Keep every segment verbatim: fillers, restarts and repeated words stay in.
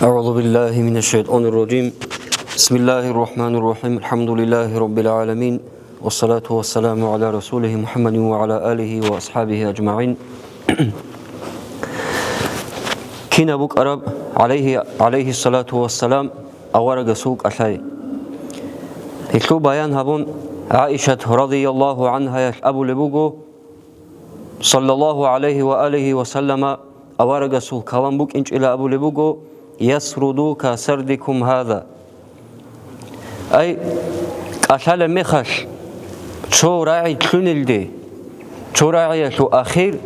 أعوذ بالله من الشيطان الرجيم. بسم الله الرحمن الرحيم. الحمد لله رب العالمين. والصلاة والسلام على رسوله محمد وعلى آله وأصحابه أجمعين. Кинаб букӀараб, гӀалайгьи, гӀалайгьи ссалату вассалам, аварагасул кӀалъай. Гьелъул баян гьабун, ГӀаишат радияллагьу гӀангьаялъ абулеб буго, саллаллагьу гӀалайгьи ва алигьи ва саллама, аварагасул калам букӀинчӀила абулеб буго: «Ясруду ка сардикум гьаза». Ай, кӀалъалеб мехалъ, цо рагӀи лъунелде, цо рагӀиялъул ахир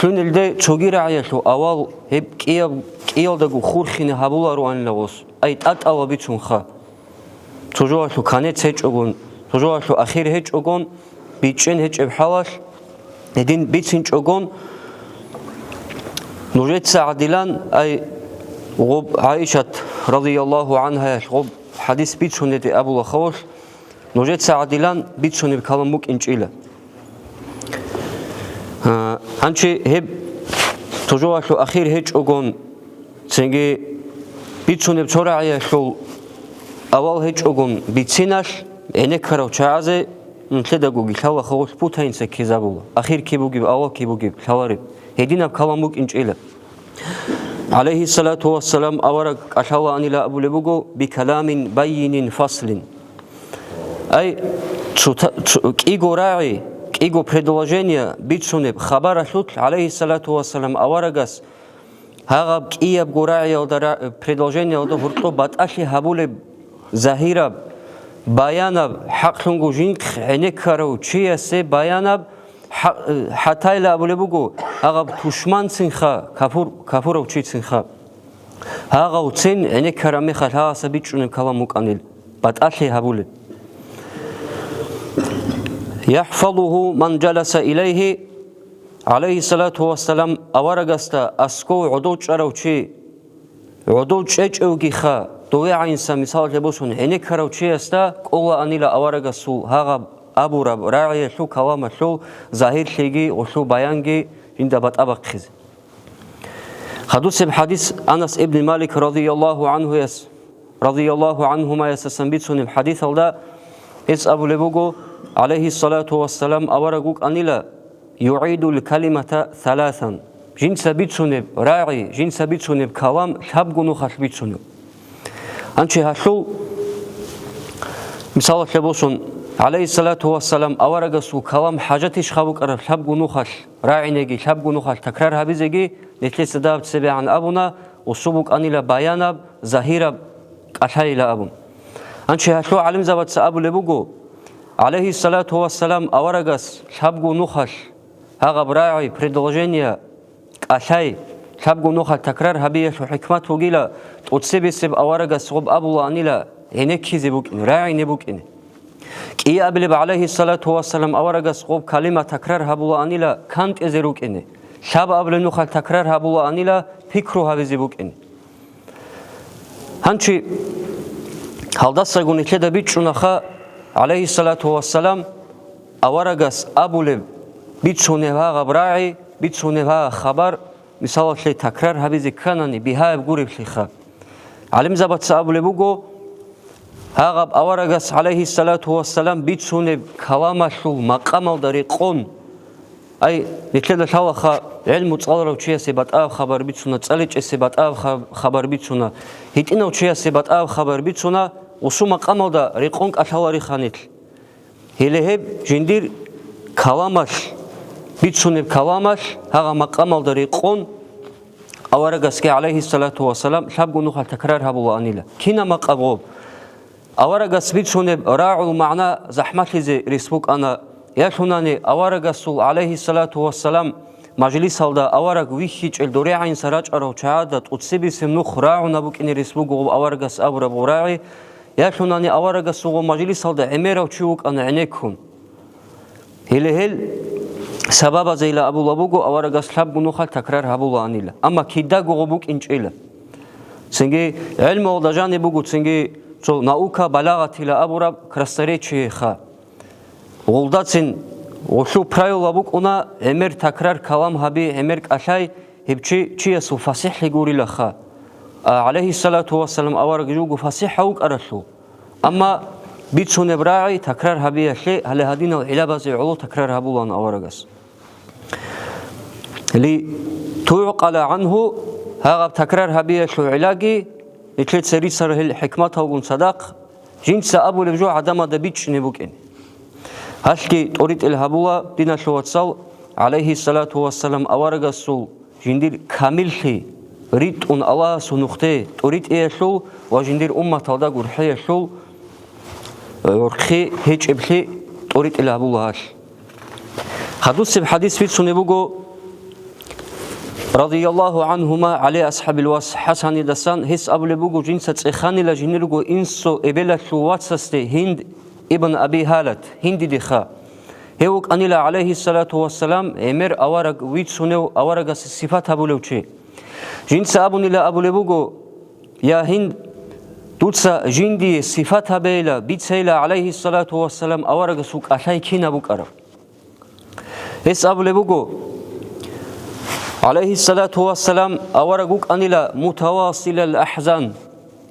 лъунелде, цоги рагӀиялъул авал гьеб кӀияб-, кӀиялдаго хурхине гьабулароанила гъос, ай, тӀатӀала бицунха. Цо жоялъул канец гьечӀогон, цо жоялъул ахир гьечӀогон, бичӀчӀен гьечӀеб хӀалалъ, гьедин бицинчӀогон, нужеца гӀадилан, ай, гъоб ГӀаишат радияллагьу гӀангьаялъ гъоб хӀадис бицунеде абула хавалъ, нужеца гӀадилан бицунеб калам букӀинчӀила. А, гьанчи гьеб цо жоялъул ахир гьечӀогон, цинги бицунеб цо рагӀиялъул авал гьечӀогон бициналъ, гӀенеккарав чагӀазе нилъедаго гилъала хавалъ путаинца ккезабула, ахир киб бугеб, авал киб бугеб лъалареб, гьединаб калам букӀинчӀила. ГӀалайгьиссалату вассалам авараг кӀалъалаанила абулеб буго: «Бикаламин баййинин фаслин». Ай, цута-, цу-, кӀиго рагӀи, кӀиго предложение бицунеб хабаралъулъ, гӀалайгьиссалату вассалам, аварагас гьагъаб кӀиябго рагӀиялда ра-, предложениялда гьоркьоб батӀалъи гьабулеб, загьираб, баянаб, хӀакълъунго жинхъ гӀенеккарав чиясе баянаб, хӀа-, хӀатайла абулеб буго, гьагъаб тушманцинха, капур-, капурав чицинха. Гьагъавцин гӀенеккараб мехалъ гьагъаса бичӀчӀунеб калам букӀанил, батӀалъи гьабулеб. «ЯхӀфазугьу ман жаласа илайгьи», гӀалайгьиссалату вассалам, аварагасда асков гӀодов чӀарав чи, гӀодов чӀечӀевгиха, дове гӀайинса, мисалалъе босун, гӀенеккарав чиясда кӀолаанила аварагасул гьагъаб абураб рагӀиялъул каламалъул загьирлъиги гъолъул баянги жинда батӀа бахъизе. Хадусеб хӀадис Анас ибн Малик радияллагьу гӀанхуяс, радияллагьу гӀанхумаясасан бицунеб хӀадисалда, гьес абулеб буго, гӀалайгьиссалату вассалам, авараг вукӀанила, «ЮгӀидул калимата саласан», жинца бицунеб рагӀи, жинца бицунеб калам лъабго нухалъ бицунеб. Гьанчи гьалъул, мисалалъе босун, гӀалайгьиссалату вассалам, аварагасул калам хӀажатищха букӀараб лъабго нухалъ рагӀинеги, лъабго нухалъ такрар гьабизеги, нилъеца дагьаб цебегӀан абуна, усу букӀанила баянаб, загьираб кӀалъайила абун. Гьанчи гьалъул гӀалимзабаца абулеб буго, гӀалайгьиссалату вассалам, аварагас лъабго нухалъ гьагъаб рагӀи, предложение, кӀалъай, лъабго нухалъ такрар гьабиялъул хӀикмат вугила, тӀоцебесеб аварагас гъоб абулаанила гӀенеккизе букӀин, рагӀине букӀин. КӀиабилеб гӀалайгьиссалату вассалам аварагас гъоб калима такрар гьабулаанила кантӀизе рукӀине, лъабабилеб нухалъ такрар гьабулаанила пикру гьабизе букӀин. Гьанчи гьалдасаго нилъеда бичӀчӀунаха, гӀалайгьиссалату вассалам, аварагас абулеб, бицунеб гьагъаб рагӀи, бицунеб гьагъаб хабар, мисалалъе, такрар гьабизе кканани, бигьаяб гуреблъиха. ГӀалимзабаца абулеб буго, гьагъаб аварагас, гӀалайгьиссалату вассалам, бицунеб каламалъул макъамалда рекъон, ай, нилъеда лъалаха, гӀелму цӀаларав чиясе батӀаяб хабар бицуна, цӀаличӀесе батӀаяб хаб-, хабар бицуна, гьитӀинав чиясе батӀаяб хабар бицуна, усу макъамалда рекъон кӀалъалариха нилъ. Гьеле гьеб жиндир каламалъ, бицунеб каламалъ гьагъа макъамалда рекъон, аварагасги, гӀалайгьиссалату вассалам, лъабго нухалъ такрар гьабулаанила. Кина макъаб гъоб? Аварагас бицунеб рагӀул магӀна захӀмалъизе рес букӀана, ялъунани аварагасул, гӀалайгьиссалату вассалам, мажлисалда авараг вихьичӀел дорегӀанса рачӀарав чагӀазда тӀоцебесеб нух рагӀуна букӀине рес буго гъоб аварагас абураб гъоб рагӀи, ялъунани аварагасул гъоб мажлисалда гӀемерав чи вукӀана гӀенеккун. Гьеле гьел сабабазейила абула буго, аварагас лъабго нухалъ такрар гьабулаанила, амма кидаго гъоб букӀинчӀила. Цинги гӀелмуялда жаниб буго, цинги цо наука балагъатила абураб красноречиеха. Гъулдацин Гъулъул правила букӀуна, гӀемер такрар калам гьаби, гӀемер кӀалъай, гьеб чи чиясул фасихӀлъи гурилаха. А, гӀалайгьиссалату вассалам, авараг жуго фасихӀав вукӀаралъул. Амма бицунеб рагӀи такрар гьабиялъе, гьале гьадинал гӀилабазе гӀоло такрар гьабулаан аварагас. Ли тугӀкъала гӀанху, гьагъаб такрар гьабиялъул гӀиллаги, нилъеца рицарал гьел хӀикматалгун цадахъ, жинца абулеб жо гӀадамазда бичӀчӀине букӀин. Гьалъги тӀоритӀел гьабула, диналъул вацал, гӀалайгьиссалату вассалам, аварагасул жиндир камиллъи ритӀун Аллагьасул нухде тӀоритӀиялъул ва жиндир умматалда гурхӀиялъул гӀурхъи гьечӀеблъи тӀоритӀел гьабула гьалъ. Хадусеб хӀадис бицунеб буго, радияллагьу гӀанхума, ГӀали асхӀабил вас ХӀасанидасан, гьес абулеб буго, жинца цӀеханила жиндирго инсул эбелалъул вацасде, Гьинд ибн Аби Гьалат, Гьиндидеха. Гьев вукӀанила, гӀалайгьиссалату вассалам, гӀемер авараг вицунев, аварагасе сипат гьабулев чи. Жинца абунила абулеб буго: «Я Гьинд, дуца жиндие сипат гьабейила, бицейила, гӀалайгьиссалату вассалам, аварагасул кӀалъай кинаб букӀараб?» Гьес абулеб буго, гӀалайгьиссалату вассалам, авараг вукӀанила мутавасилал ахӀзан,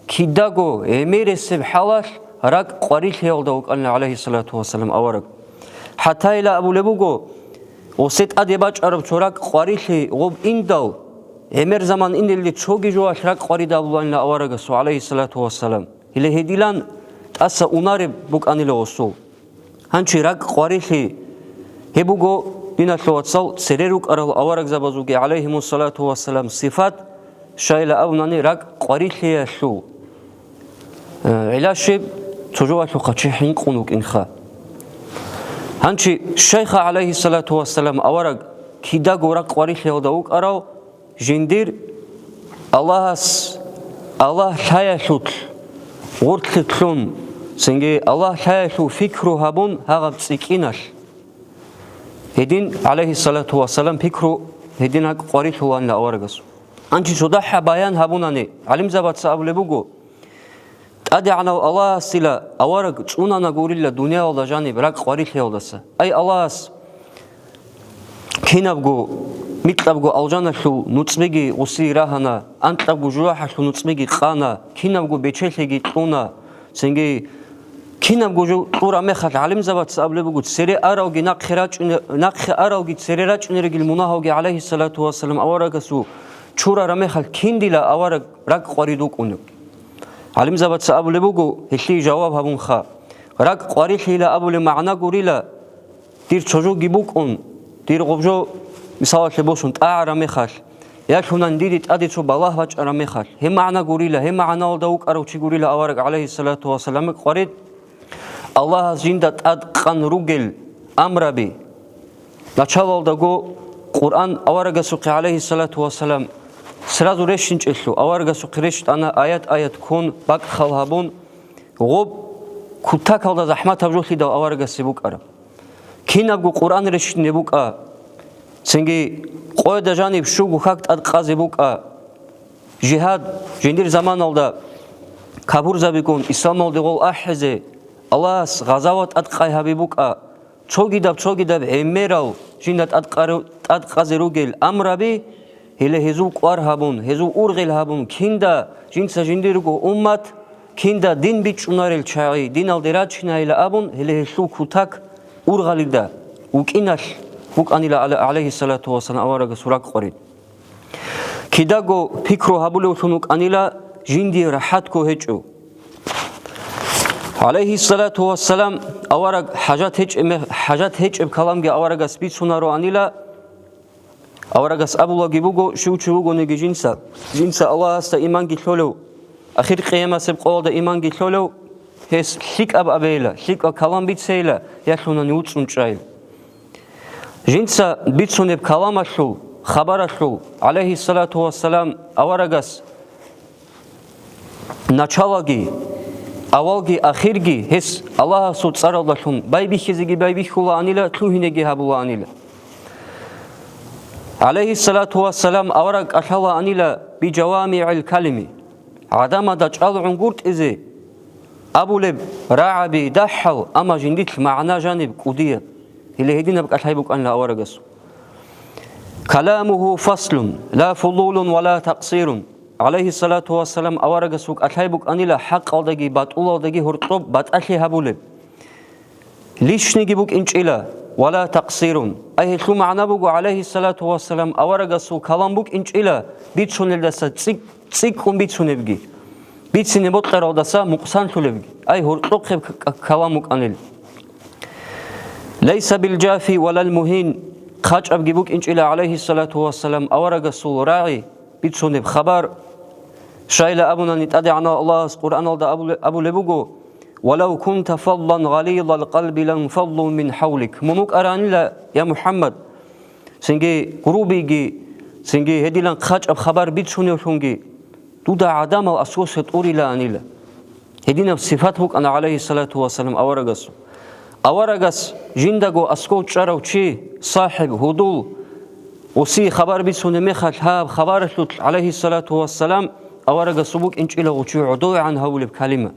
кидаго гӀемерисеб хӀалалъ ракӀ къварилъиялда вукӀанила, гӀалайгьиссалату вассалам, авараг. ХӀатайила абулеб буго, гъосе тӀаде бачӀараб цо ракӀ къварилъи гъоб индал, гӀемер заман инелде цоги жоялъ ракӀ къварид абуланила аварагасул, гӀалайгьиссалату вассалам. Гьеле гьедилан тӀаса унареб букӀанила гъосул. Гьанчи ракӀ къварилъи гьеб буго, диналъул вацал, цере рукӀарал аварагзабазулги, гӀалайгьимуссалату вассалам, сипат, щайила абунани, ракӀ къварилъиялъул, э, гӀилла щиб, цо жоялъухъа чи хӀинкъун вукӀинха. Гьанчи щайха, гӀалайгьиссалату вассалам, авараг кидаго ракӀ къварилъиялда вукӀарав, жиндир Аллагьас, Аллагь лъаялъулъ гъорлъе кьун, цинги Аллагь лъаялъул пикру гьабун гьагъаб цӀикӀкӀиналъ. Гьедин, гӀалайгьиссалату вассалам, пикру гьедин ракӀ къварилъуланила аварагасул. Гьанчи цо дагьаб баян гьабунани, гӀалимзабаца абулеб буго, ТӀадегӀанав Аллагьасила авараг цӀунана гурила дуниялалда жаниб ракӀ къварилъиялдаса. Ай Аллагьас, кинабго, микьабго алжаналъул нуцӀбиги гъуси рагьана, анкьабго жужахӀалъул нуцӀбиги къана, кинабго бечелъиги кьуна, цинги кинабго жо кьураб мехалъ, гӀалимзабаца абулеб буго, цере аралги нахъе рачӀине-, нахъе аралги цере рачӀунерегил мунагьалги, гӀалайгьиссалату вассалам, аварагасул чурараб мехалъ, киндила авараг ракӀ къварид вукӀунеб? ГӀалимзабаца абулеб буго, гьелъие жаваб гьабунха. РакӀ къварилъила абулеб магӀна гурила, дир цо жоги букӀун, дир гъоб жо, мисалалъе босун, тӀагӀараб мехалъ, ялъунани диде тӀаде цо балагь бачӀараб мехалъ, гьеб магӀна гурила, гьеб магӀналда вукӀарав чи гурила авараг, гӀалайгьиссалату вассалам, къварид. Аллагьас жинда тӀадкъан ругел амраби. Началалдаго Къуръан аварагасухъе, гӀалайгьиссалату вассалам, сразу рещтӀинчӀелъул, аварагасухъе рещтӀана аят-аят ккун, бакӀ хал гьабун, гъоб кутакалда захӀматаб жолъидал аварагасе букӀараб. Кинабго Къуръан рещтӀине букӀа, цинги къояда жаниб щуго как тӀадкъазе букӀа, жигьад, жиндир заманалда капурзабигун исламалде гъол ахӀизе, Аллагьас гъазават тӀадкъай гьаби букӀа, цогидаб-цогидаб гӀемерал жинда тӀадкъару-, тӀадкъазе ругел амраби, гьеле гьезул кӀвар гьабун, гьезул ургъел гьабун, кинда жинца жиндирго уммат, кинда дин бичӀчӀунарел чагӀи диналде рачинайила абун, гьеле гьелъул кутак ургъалида вукӀиналъ букӀанила гӀала-, гӀалайгьиссалату вассалам, аварагасул ракӀ къварид. Кидаго пикру гьабулевлъун вукӀанила жиндие рахӀатго гьечӀо. ГӀалайгьиссалату вассалам, авараг хӀажат гьечӀеб мех-, хӀажат гьечӀеб каламги аварагас бицунароанила, аварагас абулаги буго, щив чи вугониги жинца, жинца Аллагьасда иманги лъолев, ахир къиямасеб къоялда иманги лъолев, гьес лъикӀаб абейила, лъикӀаб калам бицейила, ялъунани вуцӀцӀун чӀайила. Жинца бицунеб каламалъул, хабаралъул, гӀалайгьиссалату вассалам, аварагас началаги, авалги ахирги гьес Аллагьасул цӀаралдалъун байбихьизеги байбихьулаанила, лъугьинеги гьабулаанила. ГӀалайгьиссалату вассалам, авараг кӀалъалаанила би жавамигӀил калими, гӀадамазда чӀалгӀунгутӀизе абулеб рагӀаби дагьал, амма жиндилъ магӀна жаниб кӀудияб. Гьеле гьединаб кӀалъай букӀанила аварагасул. Каламуху фаслун, ла фудулун ва ла такъсирун. ГӀалайгьиссалату вассалам аварагасул кӀалъай букӀанила хӀакъалдаги батӀулалдаги гьоркьоб батӀалъи гьабулеб. Лишниги букӀинчӀила, ва ла такъсирун. Ай гьелъул магӀна буго, гӀалайгьиссалату вассалам аварагасул калам букӀинчӀила бицунелдаса цӀикӀ-, цӀикӀкӀун бицунебги, бицине бокьаралдаса мукъсанлъулебги. Ай гьоркьохъеб к-, к-, калам букӀанил. Лайса бил жафи ва лал мугьин, хъачӀабги букӀинчӀила, гӀалайгьиссалату вассалам, аварагасул рагӀи бицунеб хабар. Щайла абунани, ТӀадегӀанав Аллагьас Къуръаналда абуле-, абулеб буго: «Валав кунта фаллан гъалидал къалби ланфаллу мин хӀавлик». Мун вукӀаранила, я МухӀаммад, цинги грубиги, цинги гьедилан хъачӀаб хабар бицуневлъунги, дуда гӀадамал аскӀосе тӀурилаанила. Гьединаб сипат букӀана, гӀалайгьиссалату вассалам, аварагасул. Аварагас жиндаго аскӀов чӀарав чи, сахӀиб, гьудул, гъосие хабар бицунеб мехалъ, гьаб хабаралъулъ, гӀалайгьиссалату вассалам, аварагасул букӀинчӀила гъов чи гӀодовегӀан гьавулеб калима.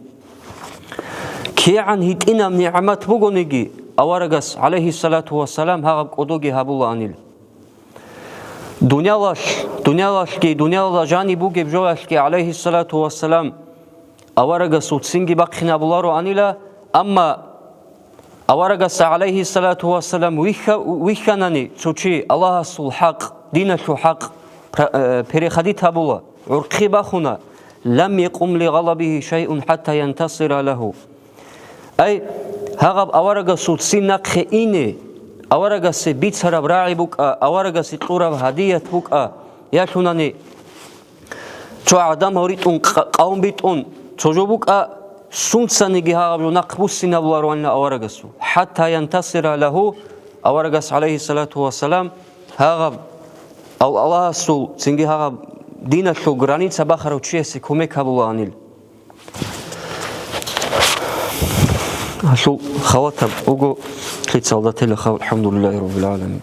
КигӀан гьитӀинаб нигӀмат бугониги, аварагас, гӀалайгьиссалату вассалам, гьагъаб кӀодоги гьабулаанил. Дуниялалъ, дуниялалъги, дуниялалда жаниб бугеб жоялъги, гӀалайгьиссалату вассалам, аварагасул цинги бахъинабулароанила, амма аварагасда, гӀалайгьиссалату вассалам, вихьа-, вихьанани цо чи Аллагьасул хӀакъ, диналъул хӀакъ пра-, э, переходить гьабула, гӀурхъи бахуна, лам якъум ли гъалабигьи шайъун хӀатта янтасира лагьу. Ай, гьагъаб аварагасул ццин нахъе ине, аварагасе бицараб рагӀи букӀа, аварагасе кьураб гьадият букӀа, ялъунани цо гӀадам гьоритӀун къ-, къавм битӀун, цо жо букӀа, сунцаниги гьагъаб жо нахъ буссинабулароанила аварагасул. ХӀатта янтасира лагьу, аварагас, гӀалайгьиссалату вассалам, гьагъаб Ал-, Аллагьасул, цинги гьагъаб диналъул граница бахарав чиясе кумек гьабулаанил. Гьалъул халатаб буго лъицалда телахъав, алхӀамдулиллагьи раббил гӀаламин.